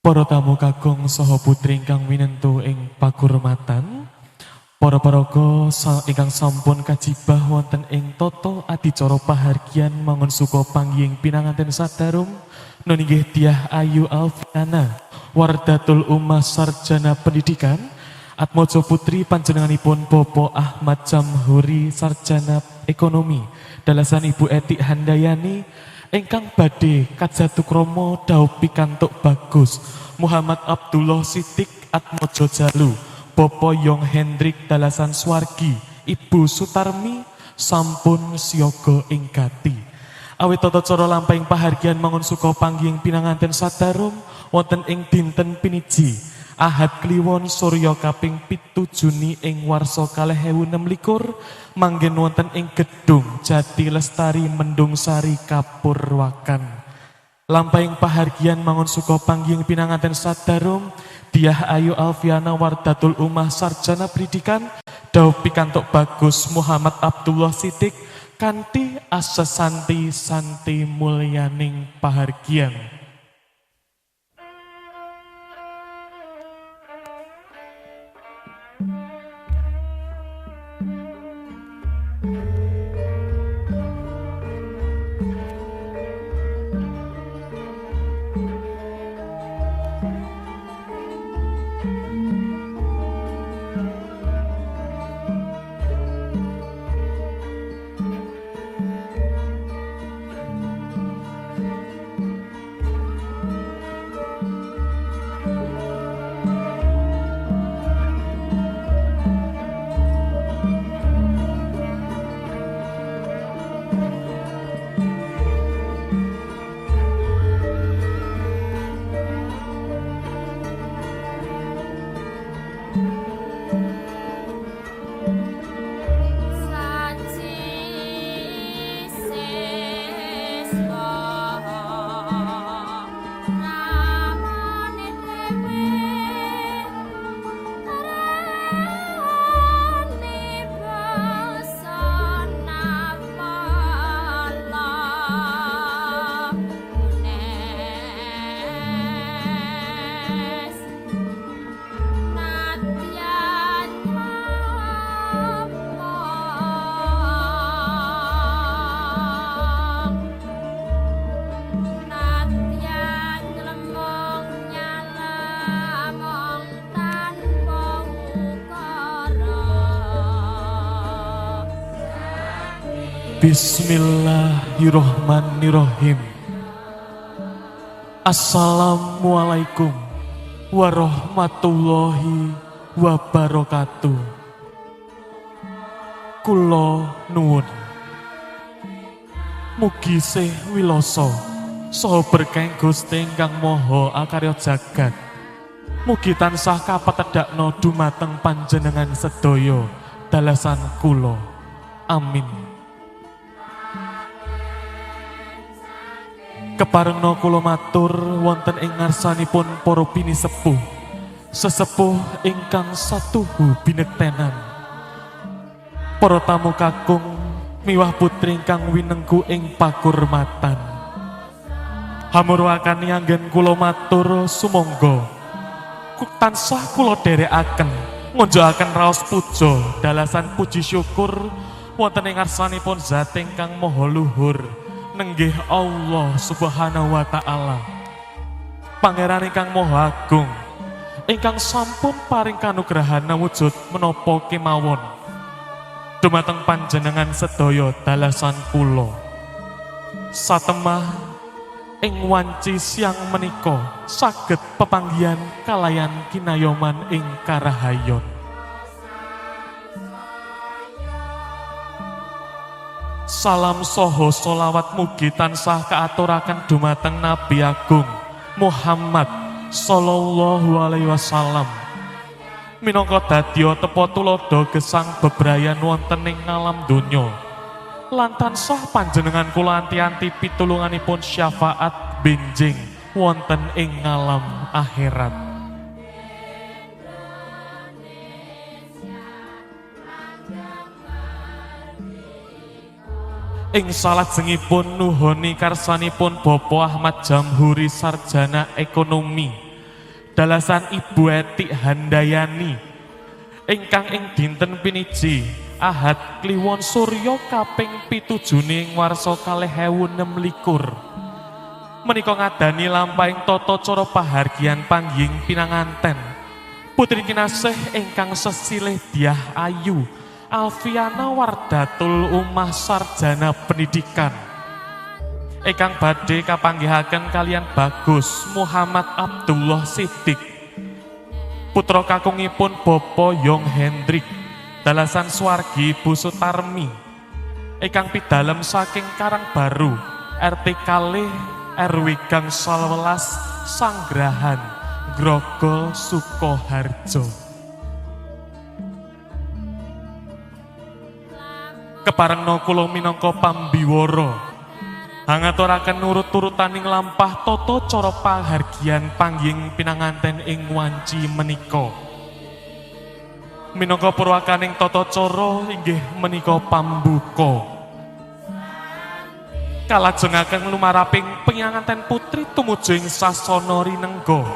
Para tamu kakung saha putri ingkang winentu ing pakurmatan, para paraga ingkang sampun kajibah wonten ing tata adicara pahargyan mangunsuka panggihing pinanganten sadarum, nun inggih Diah Ayu Alfiana, Wardatul Ummah Sarjana Pendidikan, Atmojo Putri panjenenganipun Bapak Ahmad Jamhuri Sarjana Ekonomi, dalasan Ibu Etik Handayani, ingkang badhe kajatukrama dhaup pikantuk bagus Muhammad Abdullah Sidik Atmojo Jalu, Bapak Yong Hendrik dalasan Swargi, Ibu Sutarmi sampun siaga ing gati. Awit tata cara lampahing pahargyan mangunsuka panggihing pinanganten sadarum wonten ing dinten piniji Ahad Kliwon Surya kaping 7 Juni ing warsa 2026 manggen wonten ing Gedung Jati Lestari Mendung Sari Kapurwakan. Lampahing pahargyan mangunsuka panggihing pinanganten sadarum Diah Ayu Alfiana Wardatul Ummah Sarjana Pendidikan dhaup pikantuk bagus Muhammad Abdullah Sidik kanthi asesanti santi mulyaning pahargyan. Saji siswa ramane dhewe arane basa napala unes nadyan ngomong nadyan nglemong nyalamong tanpa ukara. Bismillahirrahmanirrahim. Assalamualaikum warahmatullahi wabarakatuh. Kula nuwun. Mugi sih wilasa saha berkah Gusti ingkang Maha Akarya jagat. Mugi tansah kapetedhakna dumateng panjenengan sedaya dalasan kula. Amin. Keparengna kula matur wonten ing ngarsanipun para pinisepuh, sesepuh ingkang satuhu binektenan. Para tamu kakung miwah putri ingkang winengku ing pakurmatan. Hamurwakani anggen kula matur sumangga. Tansah kula dherekaken ngonjokaken raos puja dalasan puji syukur wonten ing ngarsanipun zat ingkang maha luhur nenggih Allah Subhanahu wa taala. Pangeran ingkang maha agung ingkang sampun paring kanugrahan wujud menapa kemawon dumateng panjenengan sedaya dalasan kula. Satemah ing wanci siang menika saged pepanggihan kalayan kinayoman ing karahayon. Salam soho solawat mugi tansah kaaturaken dumateng Nabi Agung Muhammad sallallahu alaihi wasallam. Minangka dadya tepa tuladha gesang bebrayan wonten ing alam donya. Lan tansah panjenengan kula anti-anti pitulunganipun syafaat benjing wonten ing alam akhirat. Ing salajengipun nuhoni karsanipun Bapak Ahmad Jamhuri Sarjana Ekonomi Dalasan Ibu Etik Handayani ingkang ing dinten piniji Ahad Kliwon Surya kaping 7 Juni ing warsa 2026 menika ngadani lampahing tata cara pahargyan panggihing pinanganten putri kinasih ingkang sesilih Dyah Ayu Alfiana Wardatul Ummah Sarjana Pendidikan ingkang badhe kapanggihaken kaliyan Bagus Muhammad Abdullah Sidik, putra kakungipun Bapak Yong Hendrik dalasan swargi Ibu Sutarmi ingkang pidalem saking Karangbaru RT kalih RW gangsal welas Sanggrahan, Grogol, Sukoharjo. Keparengno kula minangka pambiwara hangaturaken nurut-turutaning lampah tata cara pahargyan panggihing pinanganten ing wanci menika. Minangka purwakaning tata cara inggih menika pambuka. Kalajengaken lumaraping pinanganten putri tumuju ing sasana rinengga.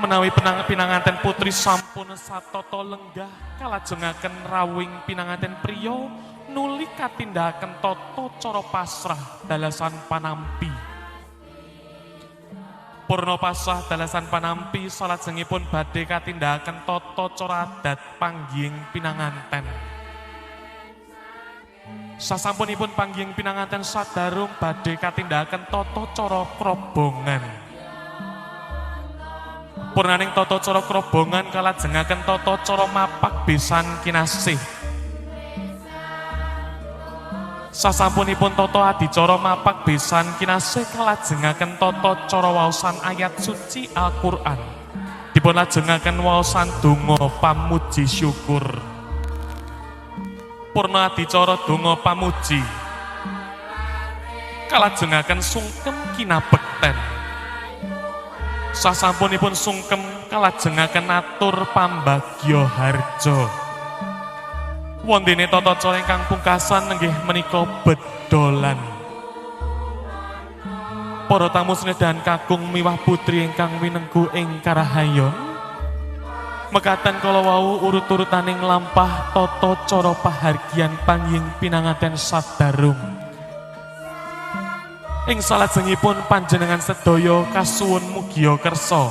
Menawi pinanganten putri sampun satata lenggah, kalajengaken rawuhing pinanganten priya nuli katindakaken tata cara pasrah dalasan panampi. Purna pasrah dalasan panampi salajengipun badhe katindakaken tata cara adat panggihing pinanganten. Sasampunipun panggihing pinanganten sadarung badhe katindakaken tata cara krobongan. Purnaning tata cara krobongan kalajengaken tata cara mapak besan kinasih. Sasampunipun tata adicara mapak besan kinasih kalajengaken tata cara waosan ayat suci Al-Qur'an. Dipun lajengaken waosan donga pamuji syukur. Purna adicara donga pamuji kalajengaken sungkem kinabekten. Sasampunipun sungkem kalajengaken atur pambagya harja. Wondene tata cara ingkang pungkasan inggih menika bedolan. Para tamu senedan kakung miwah putri ingkang winengku ing karahayon, mekaten kala wau urut-urutaning lampah tata cara pahargyan panggihing pinanganten sadarung. Ing salajengipun panjenengan sedaya kasuwun mugia kersa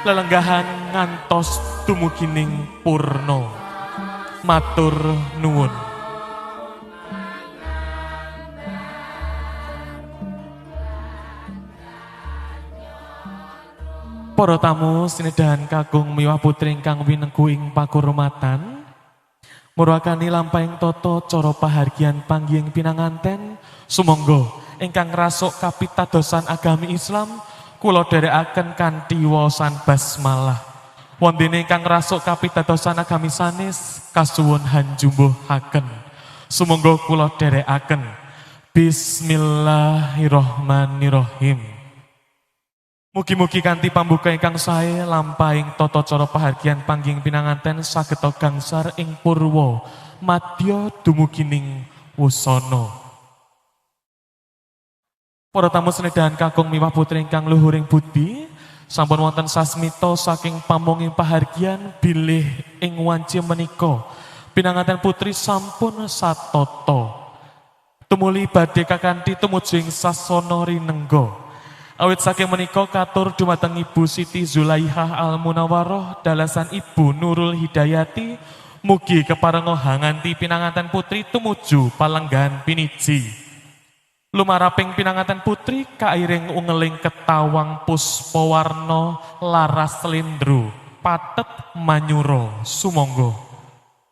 lelenggahan ngantos dumugining purna. Matur nuwun. Para tamu sinedahan kakung miwah putri ingkang winengku ing pakurmatan, murwakani lampahing tata cara pahargyan panggihing pinanganten, sumangga ingkang ngrasuk kapitadosan agami Islam kula dherekaken kanthi waosan basmalah. Wondene ingkang ngrasuk kapitadosan agami sanes kasuwun hanjumbuhaken. Sumangga kula dherekaken. Bismillahirrahmanirrahim. Mugi-mugi kanthi pambuka ingkang sae lampahing tata cara pahargyan panggihing pinanganten saged gangsar ing purwa madya dumugining wusana. Para tamu senedahan kakung miwah putri ingkang luhuring budi, sampun wonten sasmita saking pamonging pahargyan bilih ing wanci menika pinanganten putri sampun satata. Tumuli badhe kakanthi tumuju ing sasana rinengga. Awit saking menika katur dumateng Ibu Siti Zulaihah Al-Munawwaroh dalasan Ibu Nurul Hidayati, mugi keparenga hanganti pinanganten putri tumuju palenggahan piniji. Lumaraping pinanganten putri kairing ungeling ketawang puspawarna laras slendro patet manyura sumangga.